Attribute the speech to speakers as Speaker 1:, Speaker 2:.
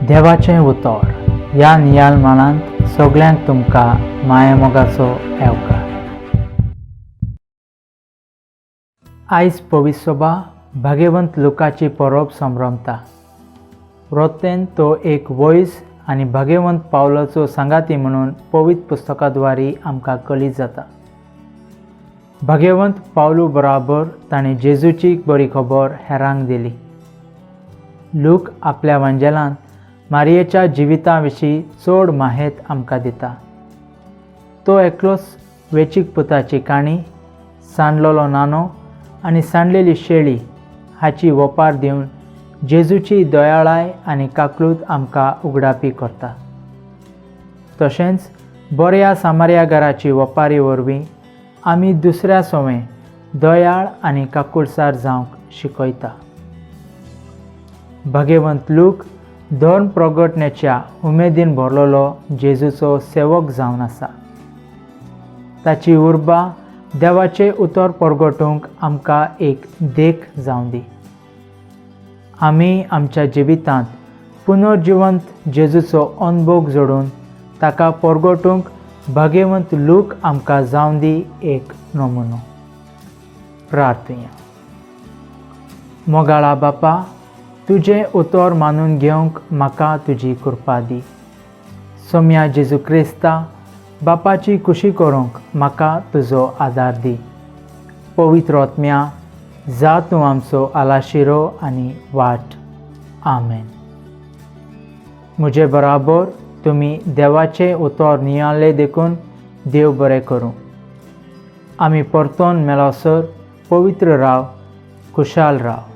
Speaker 1: देवाचें उतर ह्या नियाल माळांत सगळ्यांक तुमकां मायामोगाचो येवकार. आयज पविसोबा भागेवंत लोकाची परब संभ्रमता. रोतेन तो एक वयस आनी भागेवंत पावलाचो सांगाती म्हणून पवित्र पुस्तकाद्वारी आमकां कळीत जाता. भागेवंत पावलू बराबर ताणें जेजूची बरी खबर हेरांक दिली. लूक आपल्या वांजेलांत मारयेच्या जिविता विशीं चड माहेत आमकां दिता. तो एकलोच वेचीक पुताची काणी, सांडलेलो नानो आनी सांडलेली शेळी हाची वपार दिवन जेजूची दयाळाय आनी काकलूत आमकां उगडापी करता. तशेंच बऱ्या सामार्यागाराची वपारी वरवीं आमी दुसऱ्या सोवें दयाळ आनी काकुळसार जावंक शिकयता. भागेवंत लूक धर्म प्रगटण्याच्या उमेदीन भरलेलो जेजूचो सेवक जावन आसा. ताची उर्बा देवाचें उतर परगटूंक आमकां एक देख जावं दी. आमी आमच्या जिवितांत पुनर्जिवंत जेजूचो अनभोग जोडून ताका परगटूंक भागेवंत लूक आमकां जावं दी एक नमुनो. प्रार्थुया. मोगाळा बापा, तुजें उतर मानून घेवंक म्हाका तुजी कृपा दी. सोम्या जेजू क्रिस्ता, बापाची खुशी करूंक म्हाका तुजो आदार दी. पवित्र आत्म्या, जा तूं आमचो आलाशिरो आनी वाट. आमेन. म्हजे बराबर तुमी देवाचें उतर नियाळ्ळें देखून देव बरें करूं. आमी परतोन मेलोसर पवित्र राव, खुशाल राव.